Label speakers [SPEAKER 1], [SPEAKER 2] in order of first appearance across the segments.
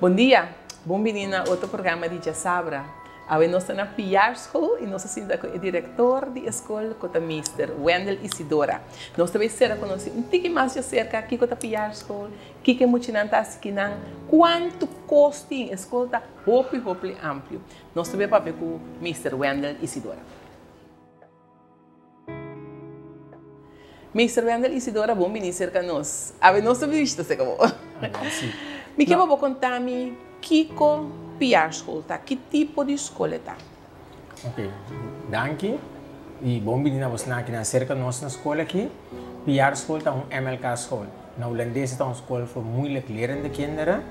[SPEAKER 1] Bon dia, bon bini na otro programa di Djasabra. Awe nos ta na Piar School y nos a sinta cu e director di e school cu ta Mister Wendel Isidora. Nos ta bay cera conoci un tiki mas djacerca kico ta Piar School, kico e muchanan ta haci kinan, cuanto cos tin. E school ta hopi hopi amplio. Nos ta bay papia cu Mister Wendel Isidora. Meester Wendel Isidora bon bini serka nos. Awe nos ta bishita serka bo. Mi ke pa bo konta mi kiko PR School ta, ki tipo di skol e ta?
[SPEAKER 2] Ok, danki i bon bini na bosnan akinan serka nos na skol aki. PR School ta un MLK school. Na hulandes e ta un skol voor moeilijk lerende kinderen.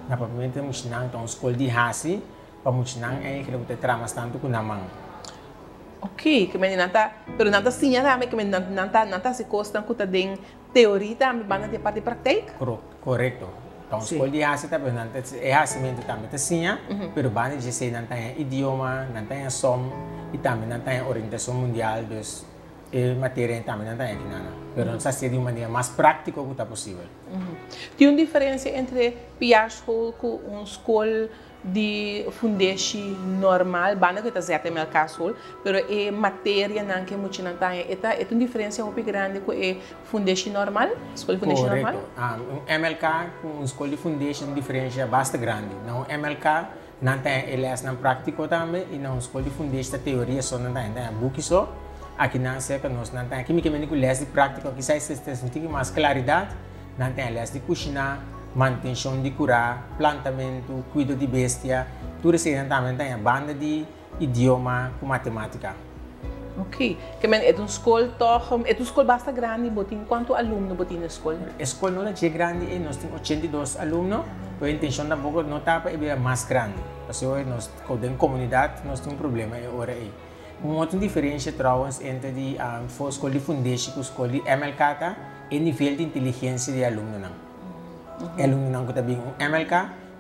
[SPEAKER 2] Na papiamento muchanan ta un skol di hasi. Pa muchanan eigenlijk bo ta traha mas tantu ku nan man.
[SPEAKER 1] Ok, ke mende nan ta, pero nan ta siña tambe, ke mende nan nan ta nan ta hasi kosnan ku ta den teoria tambe banda di e parti praktijk?
[SPEAKER 2] Korekto. Ta un skol di hasi ta, pero nan ta e hasimentu tambe ta siña, pero banda di esei nan ta haña idioma, nan ta haña som i tambe nan ta haña orientashon mundial, dus e materia tambe nan ta haña kinan. Pero nan ta hasié di un manera mas práktiko ku ta posibel.
[SPEAKER 1] Tin un diferensia entre piarschool ku un skol Di fundeshi normal, banda ku e ta ZMLK school, pero e materianan ku e muchanan ta haña, e ta e ta un diferensia hopi grandi ku e fundeshi normal, skol di fundeshi normal?
[SPEAKER 2] Korekto. Un MLK ku un skol di fundeshi un diferensia basta grandi. Na un MLK nan ta haña e lèsnan práktiko tambe i na un skol di fundeshi ta teoria so nan ta haña, nan ta haña buki so. Aki nan serka nos nan ta haña, kimi ke mende ku lès di práktiko kisas ta sinti ku mas klaridat. Nan ten les di kushiná, mantenshon di kurá, plantamentu, kuido di bestia, tur eseinan tambe nan ta haña banda di idioma ku matemátika.
[SPEAKER 1] Ok, ke men e ta un skol tòg, e ta un skol basta grandi, bo tin kuantu alumno bo tin na e skol?
[SPEAKER 2] E skol no ta dje grandi ei, nos tin 82 alumno, pero e intenshon tampoko no ta pa e bira mas grandi, pasobra nos den komunidat nos tin un problema e ora ei. Un otro diferencia trouwens entre di skol di fundeshi ku skol di MLK ta e nivel di inteligencia di e alumnonan. E alumnonan ku ta bin un MLK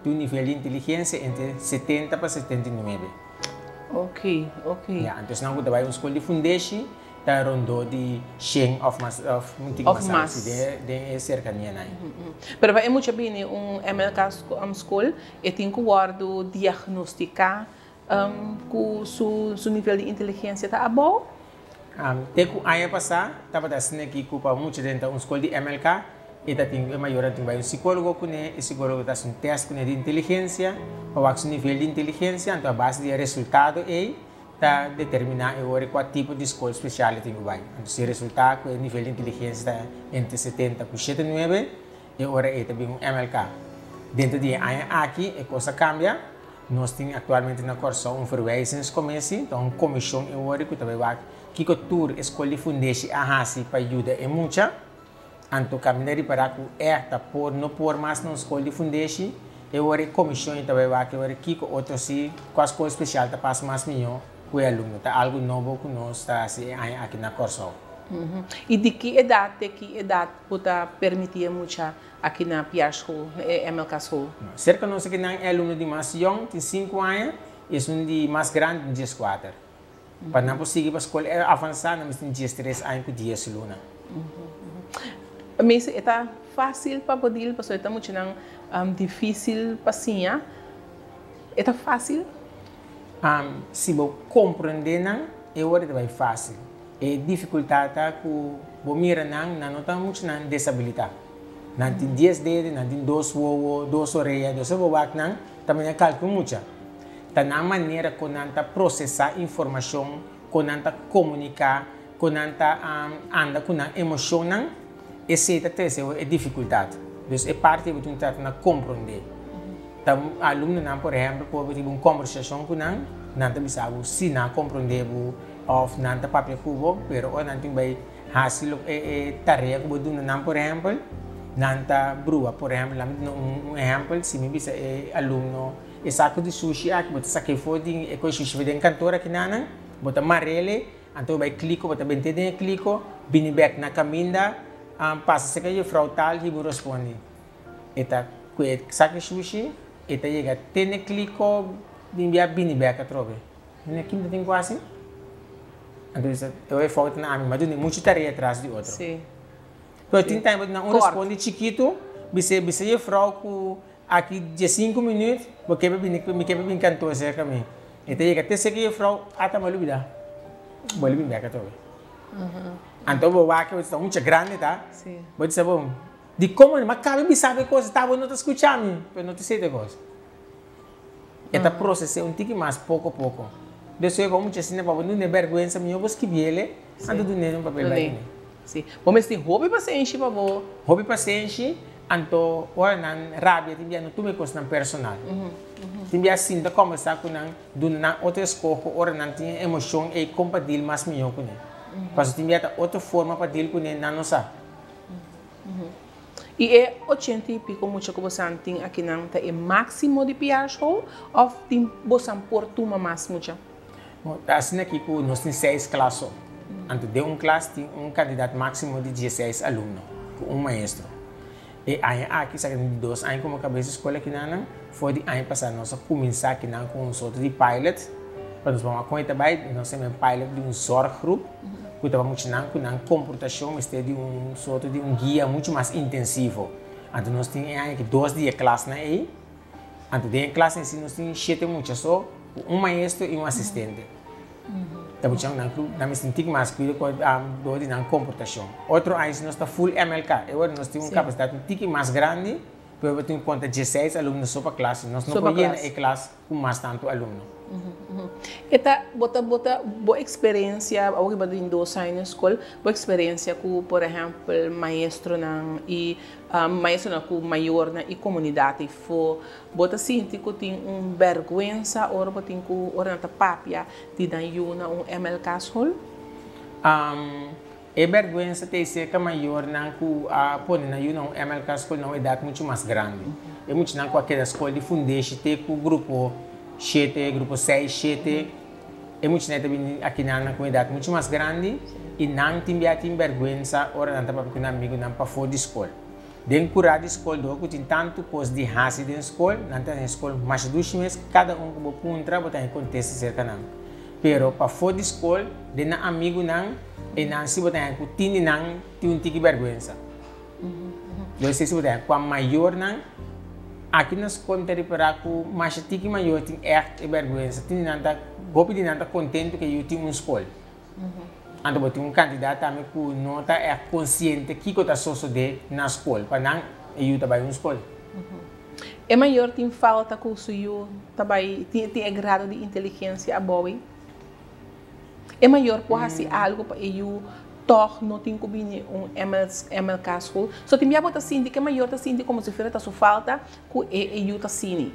[SPEAKER 2] tin un nivel di inteligencia entre 70 pa 79.
[SPEAKER 1] Ok, ok.
[SPEAKER 2] Ya, anto esnan ku ta bai un skol di fundeshi ta rondó di shen òf mas òf un tiki
[SPEAKER 1] Òf
[SPEAKER 2] mas
[SPEAKER 1] mas.
[SPEAKER 2] alto, si den den e serkanianan ei.
[SPEAKER 1] Pero pa e mucha bini un MLK skol e tin ku wòrdu diagnostiká Ku su nivel di inteligensia ta abou.
[SPEAKER 2] Te ku aña pasá tabata asina aki ku pa mucha drenta un skol di MLK e ta tin e mayornan tin bai un sikólogo kuné, e sikólogo ta hasi un tèst kuné di inteligensia pa wak su nivel di inteligensia, anto a base di e resultado ei ta determiná e ora kua tipo di skol spesial e tin ku bai. Anto si resultá ku e nivel di inteligensia ta entre 70 ku 79 e ora ei ta bin un MLK. Dentro di e aña aki e kos a kambia. Nos tin aktualmente na Kòrsou un verwijzingscommissie, ta un komishon e wòrdu ku ta bai wak kiko tur e skol di fundeshi a hasi pa yuda e mucha. Anto kaminda ripará ku ègt ta por no por mas na un skol di fundeshi, e wòrdu e komishon ta bai wak e wòrdu kiko otro si kua skol spesial ta pas mas mihó ku e alumno. Ta algu nobo ku nos ta hasi e aña aki na Kòrsou.
[SPEAKER 1] I di ki edat te ki edat bo ta permití e mucha Aki na Piar School, na e MLK School.
[SPEAKER 2] Serka nos aki nan e alumno di mas yong tin sinku aña i esun di mas grandi tin dieskuater. Pa nan por sigui pa skol avansá nan mester tin diestres aña ku dies luna.
[SPEAKER 1] Meester, e ta fásil pa bo dil pasobra e ta muchanan difísil pa siña. E ta fásil?
[SPEAKER 2] Si bo komprendé nan, e ora e ta bai fásil. E difikultat ta ku bo mira nan, nan no ta muchanan desabilitá. Nan tin dies dede, nan tin dos wowo, dos orea, dos bo wak nan ta manera kalke un mucha. Ta nan manera kon nan ta prosesá informashon, kon nan ta komuniká, kon nan ta anda ku nan emoshonnan, esei ta trese e difikultat. Dus e parti ei bo tin trata na komprondé. Ta alumnonan por ehèmpel ku bo riba un kòmbersashon ku nan, nan ta bisa bo si nan a komprondé bo òf nan ta papia ku bo, pero ora nan tin bai Hasi lo e tarea ku bo duna nan, por ehèmpel, nan ta brua. Por ehèmpel, laat mi duna un ehèmpel, si mi bisa e alumno, e saku di sushi aki bo ta sak'é for di e kos shushi den kantor aki nanan, bo ta mar'el, anto bo bai kliko, bo ta bent'é den e kliko, bini bèk na kaminda, pasa serka jufrou tal i bo respondi. E ta ku e saku di shushi, e ta yega te n'e kliko, bin bia bini bèk atrobe. Mira kin ta tin ku hasi? Anto bisa, e ora e fout na ami, ma duna muchu tarea tras di otro.
[SPEAKER 1] Sí.
[SPEAKER 2] Pero tin time bo duna un
[SPEAKER 1] Kort.
[SPEAKER 2] respondi chikitu, bisa bisa jefrou ku Aki 15 minuut, bo ke bini, mi ke bin kantoor serka mi. E ta yega te serka juffrouw, ata mi a lubida. Bo bin bek atrobe. Anto bo wak bo ta mucha grandi ta. Bo bisa bo, di como mi a caba di bisa bo e cos, ta bo no ta scucha mi, pero no ta sete e cos. E ta procesa un tiki mas poco poco. Dus e mucha asina pa bo duna berguensa, mihor bo skibiele, anto dun'e un papel bai kuné.
[SPEAKER 1] Si. Bo mester tin hopi pasenshi pa bo.
[SPEAKER 2] Hopi pasenshi, anto ora nan rabia tin bia no tuma e kosnan personal. Tin bia sinta kombersá ku nan, duna nan otro eskoho ora nan tin e emoshon ei kon pa deal mas mihó kuné. Pasobra tin bia ta otro forma pa deal kuné nan no sa.
[SPEAKER 1] I e ochenta i piko mucha ku bosan tin akinan ta e máksimo di piarschool òf tin bosan por tuma mas mucha?
[SPEAKER 2] Bon, ta asina aki ku nos tin seis klas so. Anto den un klas tin un kantidat máksimo di dieseis alumno ku un maestro. E aña aki, sa di dos aña komo kabes di skol akinanan, for di aña pasá nos a kuminsá akinan ku un sorto di pilot pa nos por kon e ta bai. Nos a hasi pilot di un zorggroep ku ta pa muchanan ku nan komportashon mester di un sorto di un guia muchu mas intensivo. Anto nos tin e aña aki dos di e klasnan ei. Anto den e klas en si nos tin shete mucha so ku un maestro i un asistente. Ta mucha nan ku nan mester tin mas kuido ku dor di nan komportashon. Otro aña si nos ta full MLK, e ora nos tin un kapasidat un tiki mas grandi, pero bo tin ku konta dieseis alumno so pa klas, nos no por yena e klas ku mas tantu alumno.
[SPEAKER 1] E ta bo ta bo ta bo eksperensia awor ku bo tin dos aña na skol, bo eksperensia ku por ehèmpel maestronan i maestronan ku mayornan i komunidat ei-fo, bo ta sinti ku tin un bèrgwensa ora bo tin ku ora nan ta papia di nan yu na un MLK skol?
[SPEAKER 2] E bèrgwensa ta e serka mayornan ku a pone nan yu na un MLK skol na un edat muchu mas grandi. E muchanan ku a keda skol di fundeshi te ku grupo shete, grupo seis, shete, e muchanan ta bini akinan nan ku un edat muchu mas grandi i nan tin bia tin bèrgwensa ora nan ta papia ku nan amigunan pafó di skol. Den kurá di skol dor ku tin tantu kos di hasi den skol, nan ta den skol masha dushi mes, kada un ku bo puntra bo ta haña kontesta serka nan. Pero pafó di skol, den nan amigunan, e nan si bo ta haña ku tin di nan tin un tiki bèrgwensa. Lo esei si bo ta haña kua mayornan aki na skol mi ta ripará ku masha tiki mayor tin ègt e bèrgwensa. Tin di nan ta, hopi di nan ta kontentu ku e yu tin un skol. Anto bo tin un kantidat tambe ku no ta ègt konsiente kiko ta sosodé na skol. Pa nan e yu ta bai un skol.
[SPEAKER 1] E mayor tin falta ku su yu ta bai tin e grado di inteligensia abou ei? E mayor por hasi algu pa e yu tòg no tin ku bini un MLK school? So tin bia bo ta sinti ku e mayor ta sinti komo si fuera ta su falta ku e yu ta sini?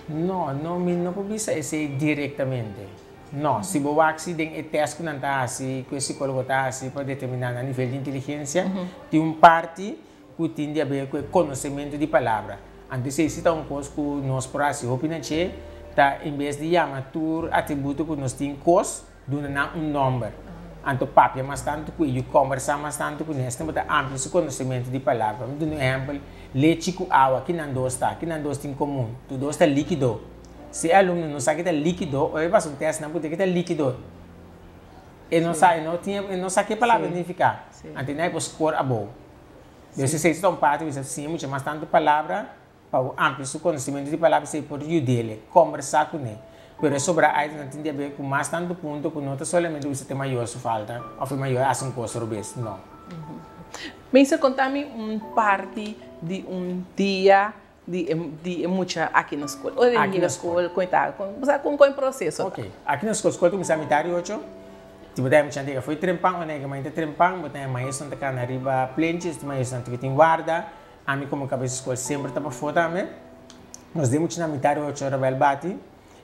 [SPEAKER 2] No, no, mi no por bisa esei direktamente. No, si bo wak si den e tèst ku nan ta hasi, ku e sikólogo ta hasi pa determiná nan nivel di inteligensia, tin un parti ku tin di haber ku e konosementu di palabra. Anto esei si ta un kos ku nos por hasi hopi na dje, ta en bes di yama tur atributo ku nos tin kos, duna nan un nòmber. Anto papia mas tantu ku e yu, kòmbersá mas tantu ku nes, bo ta amplia su konosementu di palabra. Mi duna un ehèmpel, lechi ku awa, ki nan dos ta? Ki nan dos tin komun? Tur dos ta líkido. Si e alumno no sa ki ta líkido, ora e pasa un tèst nan puntra ki ta líkido, e no sa, e no tin, e no sa ke palabra signifiká. Anto nan e por skor abou. Des esei ta un parti ku bisa siña mucha mas tantu palabra pa bo amplia su konosementu di palabra esei por yud'el kombersá kuné. Pero e sobrá aitu nan tin di haber ku mas tantu punto ku no ta solamente bisa ta e mayor su falta òf e mayor a hasi un kos robes, no.
[SPEAKER 1] Meester konta mi un parti di un dia di e di e mucha aki na skol. Ora e yega skol kon e ta kon osea kon kon e proseso ta.
[SPEAKER 2] Ok, aki na skol skol ta kuminsá mitar di ocho, si bo ta e muchanan ta yega fo'i trempan ora nan yega mainta trempan bo ta e maestronan ta kana riba plenchi e maestronan ta tin warda, ami komo kabes di skol semper ta pafó tambe. Nos den muchanan mitar di ocho ora bèl bati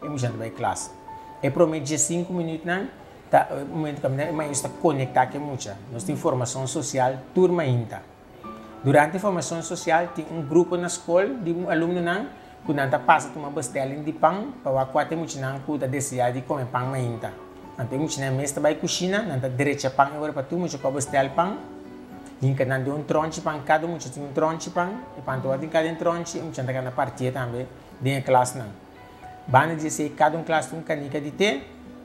[SPEAKER 2] e muchanan ta bai klas. E promé diesinku minütnan ta e momento ku e maestro ta konektá ku e mucha. Nos tin formason sosial tur mainta. Durante formacion social tin un grupo na scol di alumnonan cu nan ta pasa tuma bestelling di pan pa wak cua ta e muchanan cu ta desea di come pan mainta. Anto e muchanan mes ta bay cushina, nan ta drecha pan e ora pa tur mucha cu a bestel pan, hinca nan den un tronchi pan, cada mucha tin un tronchi pan, e pan ta wak hinca den tronchi, e muchanan ta gana partie tambe den e klasnan. Banda di esei kada un klas tin un kanika di te,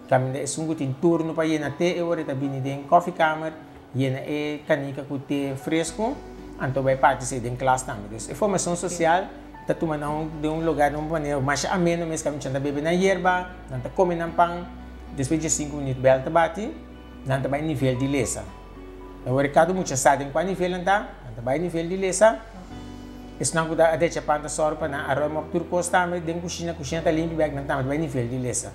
[SPEAKER 2] kaminda esun ku tin turno pa yena te e ora e ta bini den kòfikamer, yena e kanika ku te fresku, anto bai parti esei den klas tambe. Dus e formashon sosial Ta tuma nan den un lugar den un manera masha ameno mes kaminda nan ta bebe nan yerba, nan ta kome nan pan, despues di sinku minüt bèl ta bati, nan ta bai nivel di lesa. Awor kada mucha sa den kua nivel nan ta, nan ta bai nivel di lesa, esnan ku ta adecha pan ta sòru pa nan aroy mòp tur kos tambe den kushina, kushina ta limpi bèk nan tambe ta bai nivel di lesa.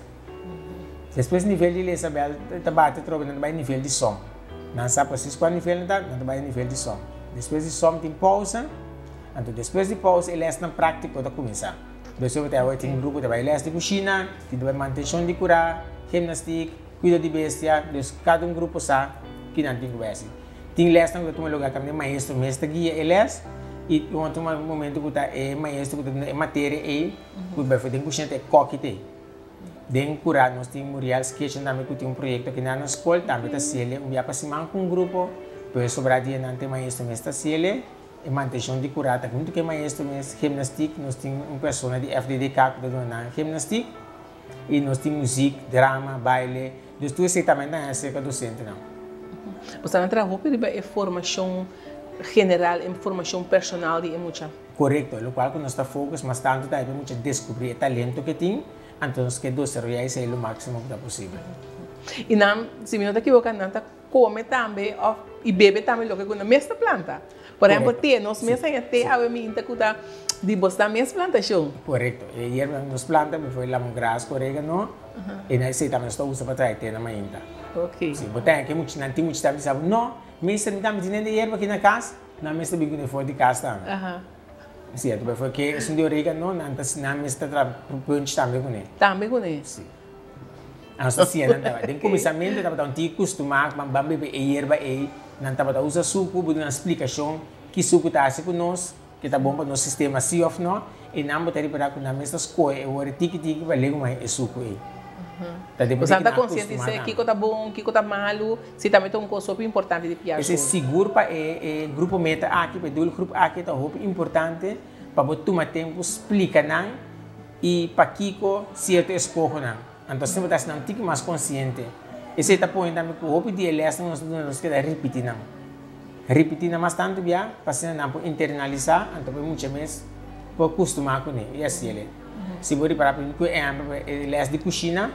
[SPEAKER 2] Despues nivel di lesa bèl ta bati atrobe nan ta bai nivel di sòm. Nan sa presis kua nivel nan ta, nan ta bai nivel di sòm. Despues di sòm tin pousa. Anto despues di pausa e lesnan práktiko ta kuminsá. Despues bo ta haber tin grupo ta bai les di kushina, tin ta bai mantenshon di kurá, gimnastik, kuido di bestia, dus kada un grupo sa ki nan tin ku bai hasi. Tin lesnan ku ta tuma lugá kaminda e maestro mes ta guia e les i un otro momento ku ta e maestro ku ta duna e materia ei ku bai for den kushina ta e kòki ta ei. Den kurá nos tin Muriel's Kitchen tambe ku tin un proyekto akinan na skol tambe ta hasiel un bia pa siman ku un grupo, pero e sobrá dianan ta e maestro mes ta hasiel. E mantenshon di kurá ta huntu ku e maestro mes. Gimnastik, nos tin un persona di FDDK ku ta duna nan gimnastik. I nos tin muzik, drama, baile. Dus tur esei tambe ta aserka dosentenan.
[SPEAKER 1] Bo ta traha hopi riba e formashon general, e formashon personal di e mucha?
[SPEAKER 2] Korekto. Lokual ku nos ta focus mas tantu ta pa e mucha deskubrí e talento ku e tin, anto nos ke desaroyá esei lo máksimo ku ta posibel.
[SPEAKER 1] I nan, si mi no ta kiboká, nan ta Come tambe of y bebe tambe loke cu nan mes ta planta. Por ehempel te, nos mes haña te awe minta cu ta di bosnan mes plantacion.
[SPEAKER 2] Correcto. E yerba nos planta mi foi lemongrass cu oregano y na esey tambe nos ta usa pa trae te na mainta. Si bo ta haña mucha nan tin mucha ta bisa bo no, meester mi tambe tin hende yerba aki na cas, nan mes ta bin cune for di cas tambe. Cierto, pero for ke esun di oregano nan ta nan mes ta traha punch tambe cune.
[SPEAKER 1] Tambe cune?
[SPEAKER 2] Si. Nos ta siña nan tabata. Den kuminsamentu tabata un tiki kustumá ku ban bebe e yerba ei. Nan tabata usa suku, bo duna nan splikashon ki suku ta hasi ku nos, ke ta bon pa nos sistema si òf no. I nan bo ta ripará ku nan mes ta skohe e wòrdu tiki tiki pa legu mai e suku ei.
[SPEAKER 1] Ta depende ki nan a kustumá tambe. Bo sa ta konsientisá kiko ta bon, kiko ta malu, si tambe ta un kos hopi importante di piar
[SPEAKER 2] Esei sigur pa e grupo meta aki, pa e doelgroep aki ta hopi importante pa bo tuma tempu splika nan I pakiko sierto eskohonan? Anto asina bo ta hasi nan tiki mas konsiente. Esei ta pone tambe ku hopi di e lèsnan ku nos ta duna nos keda ripití nan. Ripití nan mas tantu bia pa asina nan por internalisá anto pa e mucha mes por kustumá kuné i hasiel e. Si bo ripará por ehempel ku ehempel e lès di kushina,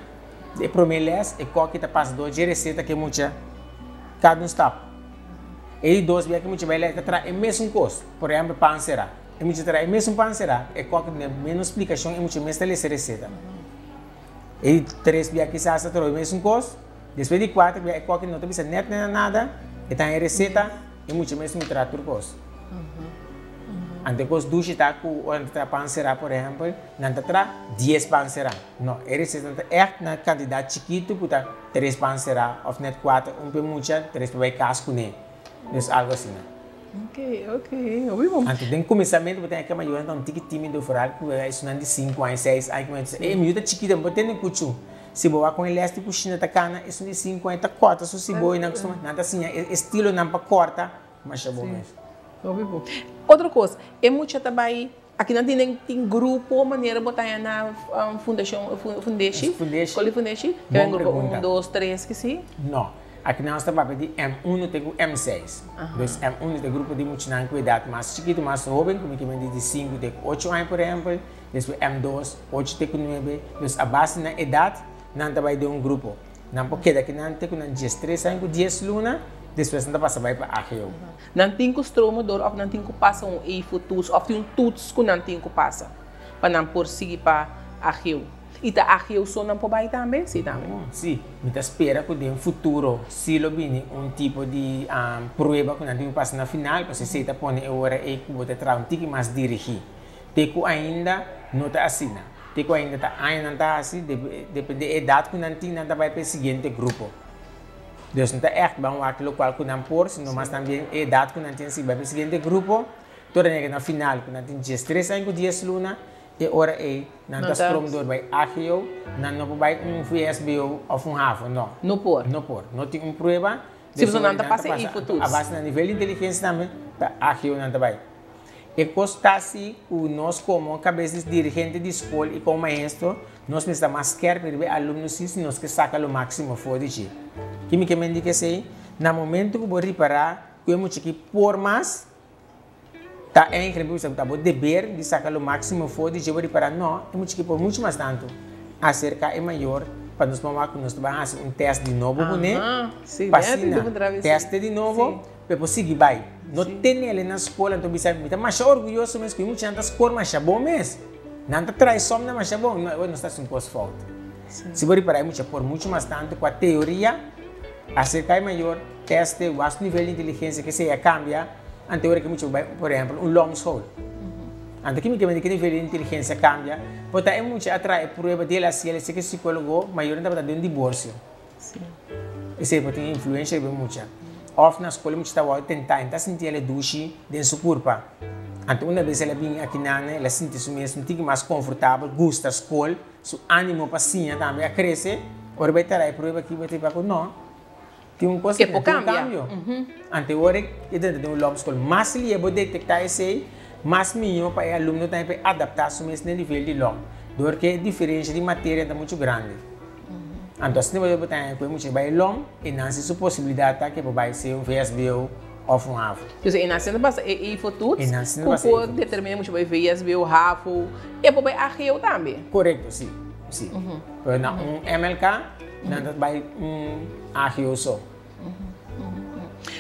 [SPEAKER 2] e promé lès e kòki ta pasa dor dje reseta ku e mucha kada un stap. E di dos bia ku e mucha bai lès e ta traha e mesun kos, por ehempel pan será. E mucha ta e mesun pan será, e kòk duna menos splikashon, e mucha mes ta lesa e reseta. E di tres bia kisas ta trobe mesun kos, despues di kuater bia e kòk no ta bisa nèt nada nada, e ta haña e reseta, e mucha mes ta traha tur kos. Anto e kos dushi ta ku ora nan ta traha pan será por ehèmpel, nan ta traha dies pan será. No, e reseta ta ègt na kantidat chikitu ku ta tres pan será òf nèt kuater, un pa e mucha, tres pa bai kas kuné. Dus algu asina.
[SPEAKER 1] Ok, ok, hopi bon.
[SPEAKER 2] Anto den kuminsamentu bo ten ke mayornan ta un tiki timido foral ku esunnan di sinku aña, seis aña ku mi ta bisa, ey mi yu ta chikito, mi por tende kuchu. Si bo wak kon e les di kushina ta kana, esun di sinku aña ta kòrta su siboyo nan kustuma, nan ta siña e estilonan pa kòrta masha bon mes.
[SPEAKER 1] Hopi bon. Otro kos, e mucha ta bai Aki nan tin den tin grupo manera bo ta haña na fundashon fundeshi
[SPEAKER 2] Fundeshi.
[SPEAKER 1] Skol di fundeshi
[SPEAKER 2] Bon
[SPEAKER 1] tin grupo
[SPEAKER 2] pregunta.
[SPEAKER 1] un dos tres kisi?
[SPEAKER 2] No. Aki nan nos ta papia di M uno te ku M seis. Dus M uno ta e grupo di muchanan ku edat mas chikitu mas hoben ku mi ke mende di sinku te ku ocho aña por ehempel. Despues M dos ocho te ku nuebe. Dus a base di nan edat nan ta bai den un grupo. Nan por keda akinan te ku nan diestres aña ku dies luna despues nan ta pasa bai pa AGO.
[SPEAKER 1] Nan tin ku stroma dor òf nan tin ku pasa un EIFO-toets òf tin un toets ku nan tin ku pasa pa nan por sigui pa AGO. I ta AGO so nan por bai tambe? Sí tambe.
[SPEAKER 2] Sí, mi ta spera ku den futuro sí lo bini un tipo di prueba ku nan tin ku pasa na final, pasobra esei ta pone e ora ei ku bo ta traha un tiki mas dirigí. Te ku ainda no ta asina. Te ku ainda ta añanan ta hasi, depende e edat ku nan tin nan ta bai pa e siguiente grupo. Dus no ta ègt ban wak lokual ku nan por, sino mas tambien e edat ku nan tin si bai pa e siguiente grupo, tur a yega na final ku nan tin diestres aña ku dies luna, e ora ei nan ta strom dor bai AGO, nan no por bai un VSBO òf un havo, no.
[SPEAKER 1] No por.
[SPEAKER 2] No por. No tin un prueba.
[SPEAKER 1] Si pasobra nan ta pasa e IFO toets.
[SPEAKER 2] A base na nivel di inteligensia tambe ta AGO nan ta bai. E kos ta si ku nos komo kabes di dirigente di skol i komo maestro nos mester ta mas skerp riba e alumno si si nos ke saka lo máksimo for di dje. Ki mi ke men di ku esei? Na momento ku bo ripará ku e mucha ki por mas, Ta eigenlijk bo bisa ku ta bo deber di saka lo máksimo for di dje bo ripará no, e mucha ki por muchu mas tantu. Aserká e mayor pa nos por wak ku nos ta bai hasi un tèst di nobo kuné, pa asina tèst'e di nobo pa e por sigui bai. No tenel'e na skol anto bisa mi ta masha orguyoso mes ku e muchanan ta skor masha bon mes. Nan ta traha e sòmnan masha bon. No, nos ta hasi un kos fout. Si bo ripará e mucha por muchu mas tantu ku a teoria, aserká e mayor, tèst'e, wak su nivel di inteligensia ke sea kambia. Anto ora ki mucha bai, por ehempel, un lomschool. Anto ki mi ke mende ki nivel di inteligensia kambia, por ta e mucha a traha e prueba di el a hasi, el a seki psikólogo, mayornan tabata den un diborsio. Esei por tin influensia riba e mucha. Òf na skol e mucha ta wòrdu tentá, e no ta sinti el e dushi den su kurpa. Anto una bes el a bini akinan, el a sinti su mes un tiki mas konfortabel, gusta skol, su ánimo pa siña tambe a krese. Ora bai traha e prueba aki, bo ta riba ku no. Tin un cosa,
[SPEAKER 1] E por
[SPEAKER 2] tin un
[SPEAKER 1] cambia.
[SPEAKER 2] cambio. Ante ora e drenta den un lomschool, mas lie bo detecta esey, mas miyo pa e alumno tambe pa e adapta su mes na e nivel di lom. Door cu e diferencia di materia ta mucho grandi. Anto asina bo ta haña cu e mucha bay lom y nan si su posibilidad ta cu e por bay sea un vsbo of un havo.
[SPEAKER 1] Dus e nan si no pasa e EIVO toets,
[SPEAKER 2] E nan si no
[SPEAKER 1] cu
[SPEAKER 2] pasa e
[SPEAKER 1] por
[SPEAKER 2] EIVO toets.
[SPEAKER 1] determina mucha bay vsbo, havo, e por bay AGO tambe.
[SPEAKER 2] Corecto, si, si. Pero na un MLK nan ta bai un agio so.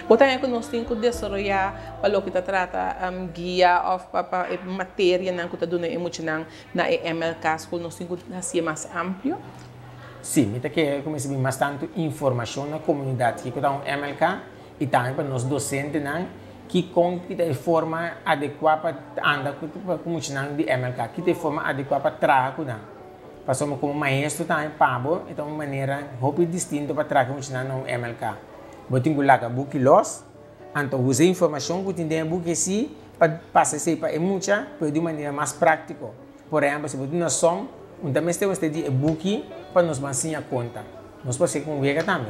[SPEAKER 1] Bo ta haña ku nos tin ku desaroyá pa loke ta trata guia òf pa pa e materianan ku ta duna e muchanan na e MLK school nos tin ku hasié mas amplio?
[SPEAKER 2] Sí, mi ta kere ku mester bin mas tantu informashon na komunidat kiko ta un MLK i tambe pa nos dosentenan kikon ki ta e forma adekuá pa anda ku ku muchanan di MLK, ki ta e forma adekuá pa traha ku nan. Pasobra komo maestro tambe pa bo e ta un manera hopi distinto pa traka muchanan na un MLK. Bo tin ku laga buki los, anto usa e informashon ku tin den e buki esi pa pasa esei pa e mucha, pero di un manera mas práktiko. Por ehèmpel, si bo duna sòm, un ta mester mester di e buki pa nos ban siña konta. Nos por hasi ku un wega tambe.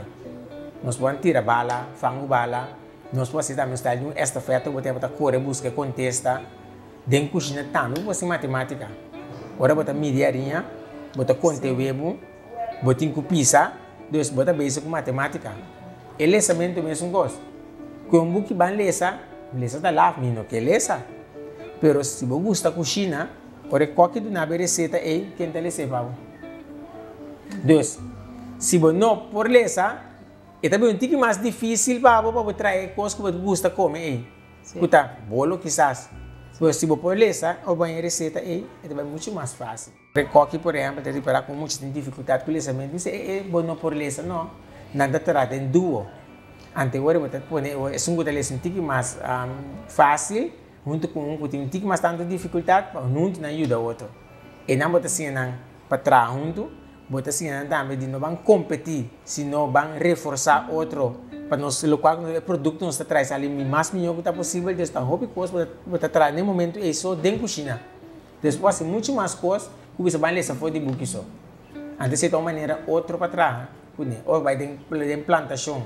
[SPEAKER 2] Nos por tira bala, fangu bala, nos por hasi tambe un style di un estafeta ku bo ta kore buska e kontesta. Den kushina tambe bo por hasi matematika. Ora bo ta midi hariña, bo ta konta e webu, bo tin ku pisa, dus bo ta bezig ku matematika. E lesamentu mesun kos. Ku un buki ban lesa, lesa ta laf, mi no ke lesa. Pero si bo gusta kushina, ora e koki duna bo e reseta ei, ken ta les'é pa bo? Dus, si bo no por lesa, e ta bira un tiki mas difisil pa bo pa bo traha e kos ku bo gusta kome ei. Ku ta bolo kisas. Pero si bo por lesa o baña e reseta ei, e ta bai muchu mas fásil. Rekoki por ehèmpel ta ripará ku mucha tin difikultat ku lesamentu. Mi bisa, e e, bo no por lesa no. Nan ta traha den duo. Ante ora bo ta pone esun ku ta lesa un tiki mas fásil huntu ku un ku tin un tiki mas tantu difikultat pa huntu nan yuda otro. Einan bo ta siña nan pa traha huntu. Bo ta siña nan tambe di no ban kompetí, sino ban reforsá otro pa nos lokual ku nos e produkto nos ta trae sali mi mas mihó ku ta posibel. Des ta hopi kos bo ta bo ta traha den momentu ei so den kushina. Des bo hasi muchu mas kos ku bisa ban lesa for di buki so. Antes ei ta un manera otro pa traha kuné. Ora bo bai den den plantashon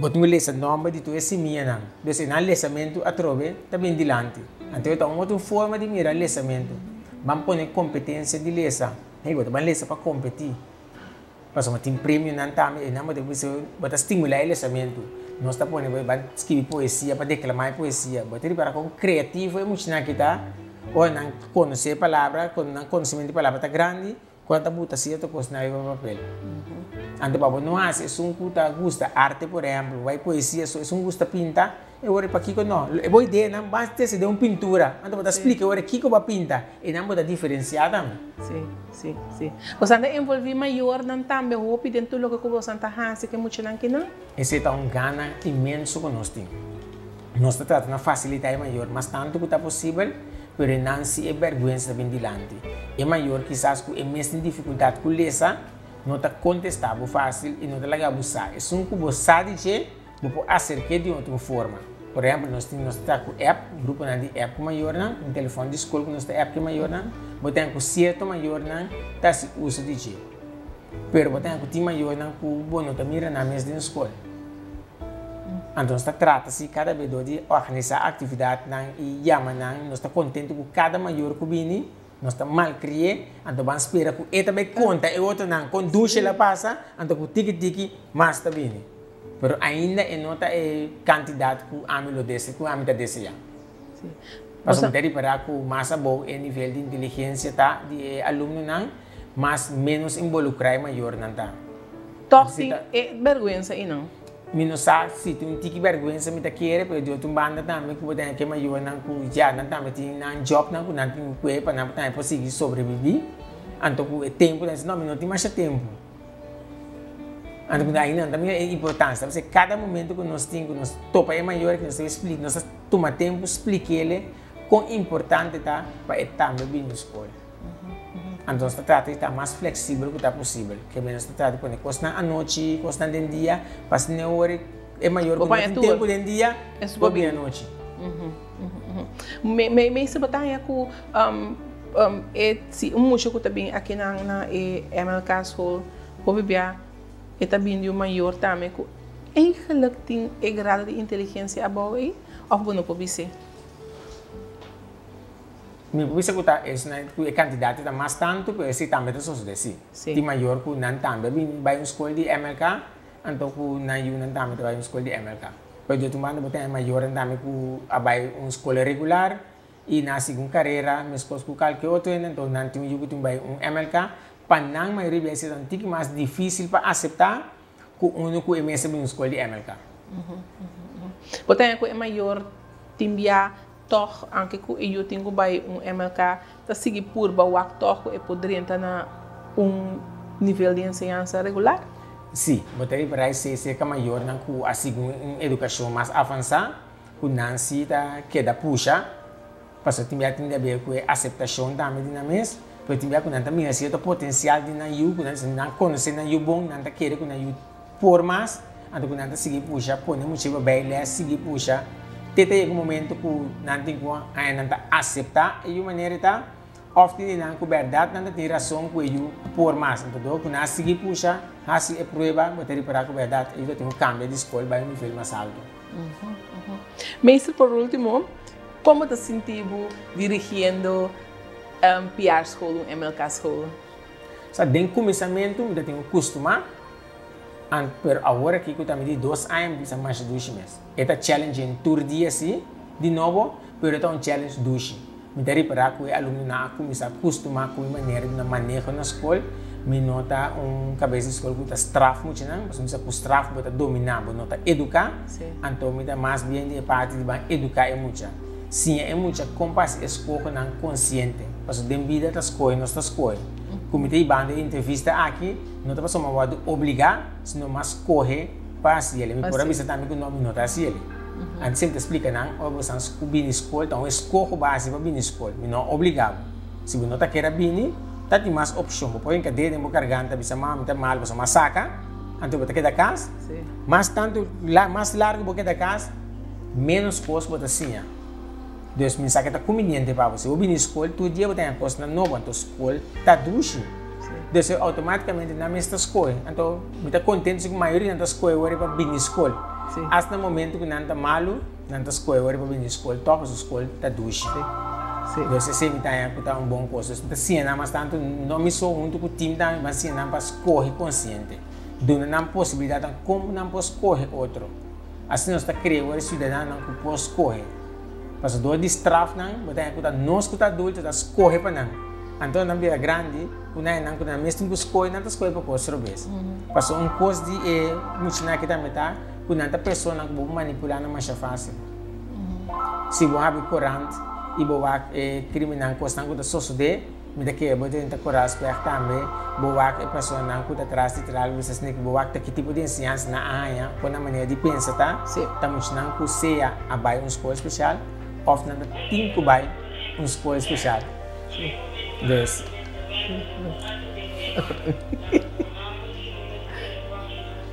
[SPEAKER 2] bo tin ku lesa nòmber di tur e simianan. Des e nan lesamentu atrobe ta bin dilanti. Anto e ta un otro forma di mira lesamentu. Ban pone kompetensia di lesa. Hey, bo ta ban lesa pa kompetí. Pasobra tin premionan tambe, einan bo ta bisa, bo ta stimulá e lesamentu. Nos ta pone bo ban skibi poesia pa deklamá e poesia. Bo ta ripará kon kreativo e muchanan aki ta ora nan konosé e palabra, kon nan konosementu di palabra ta grandi, kon nan ta buta sierto kosnan riba papel. Anto pa bo no hasi esun ku ta gusta arte, por ehèmpel, bo bai poesia so, esun gusta pinta, E ora pakiko no? E bo ideanan ban trese den un pintura, anto bo ta splika e ora kiko bo a pinta, einan bo ta diferensiá tambe.
[SPEAKER 1] Sí, sí, sí. Bosan ta envolví mayornan tambe hopi den tur loke ku bosan ta hasi ku e muchanan kinan?
[SPEAKER 2] Esei ta un gana inmenso ku nos tin. Nos ta trata na fasilitá e mayor mas tantu ku ta posibel, pero einan si e bèrgwensa ta bin dilanti. E mayor kisas ku e mes tin difikultat ku lesa, no ta kontestá bo fásil i no ta laga bo sa. Esun ku bo sa di dje, Bo por aserk'é di otro forma. Por ehèmpel, nos tin nos ta ku app, gruponan di app ku mayornan, un telefòn di skol ku nos ta app ku e mayornan. Bo ten ku sierto mayornan ta hasi uso di dje. Pero bo ten ku tin mayornan ku bo no ta mira nan mes den skol. Anto nos ta trata si kada bes dor di organisá aktividatnan i yama nan. Nos ta kontentu ku kada mayor ku bini. Nos ta malkri'é, anto ban spera ku e ta bai konta e otronan kon dushi el a pasa, anto ku tiki tiki mas ta bini. Pero ainda e no ta e kantidat ku ami lo dese, ku ami ta deseá. Pasobra mi ta ripará ku mas abou e nivel di inteligensia ta di e alumnonan, mas ménos involukrá e mayornan ta.
[SPEAKER 1] Tòg tin e bèrgwensa einan.
[SPEAKER 2] Mi no sa si tin un tiki bèrgwensa mi ta kere, pero di otro un banda tambe ku bo ta haña ku e mayornan ku ya nan tambe tin nan jòbnan ku nan tin ku kue pa nan tambe por sigui sobrebibí. Anto ku e tempu nan bisa, no, mi no tin masha tempu. Anto ku ahi nan ta mira e importansia. Pasobra kada momento ku nos tin ku nos topa e mayor aki nos ta splika, nos ta tuma tempu splik'ele kon importante ta pa e tambe bini skol. Anto nos ta trata di ta mas fleksibel ku ta posibel. Ke men nos ta trata di pone kosnan anochi, kosnan den dia, pa asina e ora e mayor ku no tin tempu den dia, por bini anochi.
[SPEAKER 1] Meester bo ta haña ku e si un mucha ku ta bin akinan na e MLK school hopi bia e ta bin di un mayor tambe ku eigenlik tin e grado di inteligensia abou ei òf bo no por bis'é?
[SPEAKER 2] Mi por bisa ku ta esnan ku e kantidat ta mas tantu, pero esei tambe ta sosodé sí. Tin mayor ku nan tambe a bini bai un skol di MLK, anto ku nan yunan tambe ta bai un skol di MLK. Pero di otro banda bo tin e mayornan tambe ku a bai un skol regular i nan a sigui un karera meskos ku kalke otro hende, anto nan tin un yu ku tin bai un MLK. Pa nan mayoria bes e ta un tiki mas difísil pa aseptá ku unu ku e mes a bini un skol di MLK.
[SPEAKER 1] Bo ta haña ku e mayor tin bia Tòg, anke ku e yu tin ku bai un MLK, ta sigui purba wak tòg ku e por drenta na un nivel di enseñansa regular.
[SPEAKER 2] Sí, bo ta ripará esei serka mayornan ku a sigui un edukashon mas avansá, ku nan sí ta keda pusha, pasobra tin bia tin di haber ku e aseptashon tambe di nan mes, pero tin bia ku nan ta mira sierto potensial di nan yu, ku nan nan konosé nan yu bon, nan ta kere ku nan yu Por mas, anto ku nan ta sigui pusha, pone mucha riba bay les, sigui pusha, te ta yega un momento ku nan tin ku haña nan ta aseptá e yu manera e ta, òf tin di nan ku bèrdat nan ta tin rason ku e yu por mas. Anto dor ku nan a sigui pusha, hasi e prueba, bo ta ripará ku bèrdat e yu ta tin ku kambia di skol bai un nivel mas altu.
[SPEAKER 1] Meester, por último, kon bo ta sinti bo dirigiendo PR School, un MLK School?
[SPEAKER 2] Sa, den kuminsamentu mi ta tin ku kustumá. An pero awor aki ku ta mi di dos aña mi bisa masha dushi mes. E ta challenging tur dia si, di nobo, pero e ta un challenge dushi. Mi ta ripará ku e alumnonan a kuminsá kustumá ku mi manera di na maneho na skol. Mi no ta un kabes di skol ku ta straf muchanan, pasobra mi sa ku straf bo ta dominá, bo no ta eduká. Anto mi ta mas bien di e parti di ban eduká e mucha. Siña e mucha kon pa hasi eskohonan konsiente, pasobra den bida ta skohe nos ta skohe. Ku mi ta hibando e entrevista aki. No ta pasobra mi a wòrdu obligá, sino mi a skohe pa hasi el. Mi por a bisa tambe ku no, mi no ta hasi el. Antes semper ta splika nan, ora bo san bini skol, ta un eskoho bo a hasi pa bini skol. Mi no a obligá bo. Si bo no ta kere a bini, ta tin mas opshon. Bo por hinka dedo den bo garganta, bisa, Mama, mi ta mal, pasobra mi a saka. Anto bo ta keda kas. Mas tantu, mas largu bo keda kas, ménos kos bo ta siña. Dus mi sa ke ta kumbiniente pa bo. Si bo bini skol tur dia bo ta haña kosnan nobo, anto skol ta dushi. Dus outomátikamente nan mes ta skohe. Anto mi ta kontento si ku mayoria nan ta skohe wòrdu pa bini skol. Asta na momento ku nan ta malu, nan ta skohe wòrdu pa bini skol tòg pasobra skol ta dushi. Dus esei mi ta haña ku ta un bon kos. Dus mi ta siña nan mas tantu, no mi so huntu ku tim tambe mi ban siña nan pa skohe konsiente. Duna nan posibilidatnan kon nan por skohe otro. Asina nos ta krea wòrdu siudadanonan ku por skohe. Pasobra dor di straf nan, bo ta haña ku ta nos ku ta adulto ta skohe pa nan. Anto nan bira grandi, ku nan nan ku nan mes tin ku skohe, nan ta skohe pa kos robes. Pasobra un kos di e muchanan aki tambe ta ku nan ta personanan ku bo por manipulá nan masha fásil. Si bo habri korant i bo wak e krimennan, kosnan ku ta sosodé, Mi ta kere bo drenta Koraalsberg tambe, bo wak e personanan ku ta tras di tral bisa sne ku bo wak ta ki tipo di enseñansa nan a haña, kon nan manera di pensa ta, ta muchanan ku sea a bai un skol spesial òf nan ta tin ku bai un skol spesial. Dus.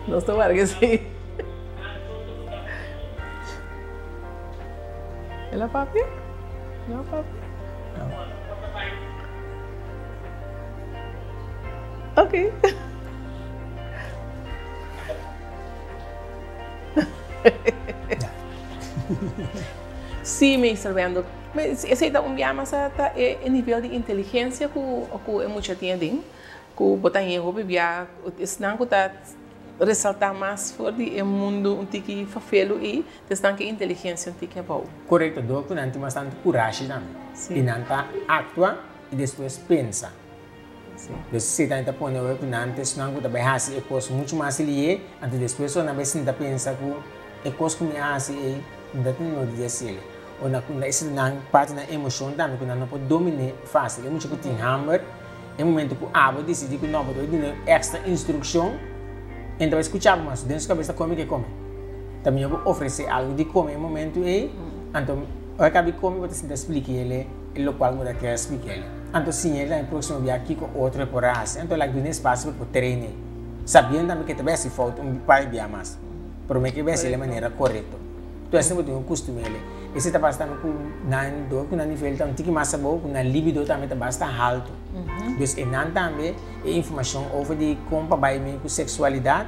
[SPEAKER 1] Nos ta warga esei. El a papia? No a papia? Ok. Sí, meester Wendel. Esei ta un bia mas ta e nivel di inteligencia cu e mucha tin aden. Cu bo ta haya hopi bia esnan cu ta. resaltá mas for di e mundu un tiki fafelu ei, ta esnan ku inteligensia un tiki abou.
[SPEAKER 2] Korekto, dor ku nan tin bastante kurashi tambe. I nan ta aktua i despues pensa. Dus esei tambe ta pone ora ku nan ta esnan ku ta bai hasi e kos muchu mas lié, anto despues ora nan bai sinta pensa ku e kos ku mi a hasi ei no ta tene nodi di hasiel. O na ku esei ta nan parti nan emoshon tambe ku nan no por dominé fásil. E mucha ku tin hamber, e momento ku abo disidí ku no bo ta bai duna èkstra instrukshon, e no ta bai skucha bo mas. Den su kabes ta kome ke kome. Ta mihó bo ofresé algu di kome e momento ei, anto ora ku a bi kome bo ta sinta splika el e lokual ku bo ta kere splika el. Anto siña el tambe próksimo bia kiko otro e por hasi. Anto laga duna espasio pa e por train ei, sabiendo tambe ku e ta bai hasi fout un par di bia mas. Promé ku e bai hasi el e manera korekto. Tur esei bo tin ku kustum'el. Esei ta pasa tambe ku nan dor ku nan nivel ta un tiki mas abou, ku nan libido tambe ta basta haltu. Dus e nan tambe e informashon over di kon pa bai mee ku seksualidat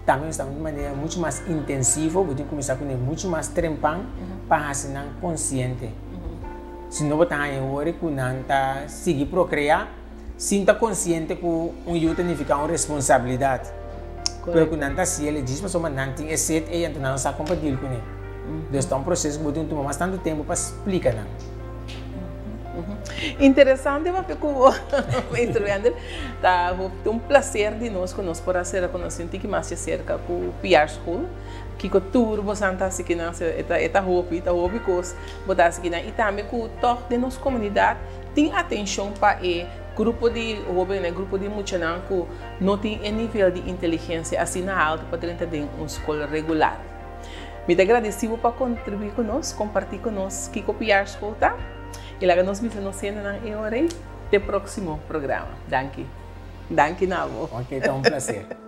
[SPEAKER 2] tambe mester ta un manera muchu mas intensivo, bo tin kuminsá kuné muchu mas trempan pa hasi nan konsiente. Si no bo ta haña wòrdu ku nan ta sigui prokreá. Sin ta konsiente ku un yu ta nifiká un responsabilidat. Pero ku nan ta hasié djis pasobra nan tin e set ei anto nan no sa kon pa deal kuné. Dus ta un proseso ku bo tin ku tuma mas tantu tempu pa splika nan.
[SPEAKER 1] Interesante papia ku bo, Meester Wendel. Ta hopi un plaser di nos ku nos por a sera konosí un tiki mas djaserka ku PR School. Kiko tur bosan ta hasi kinan e ta hopi, ta hopi kos bo ta hasi kinan i tambe ku tòg den nos komunidat Tin atenshon pa e grupo di hóbennan, e grupo di muchanan ku no tin e nivel di inteligensia asina haltu pa drenta den un skol regular. Mi ta gradisí bo pa kontribuí ku nos, kompartí ku nos kiko PR School ta i laga nos bisa nos hendenan e ora ei te próksimo programa. Danki. Danki na bo.
[SPEAKER 2] Ok, ta un plaser.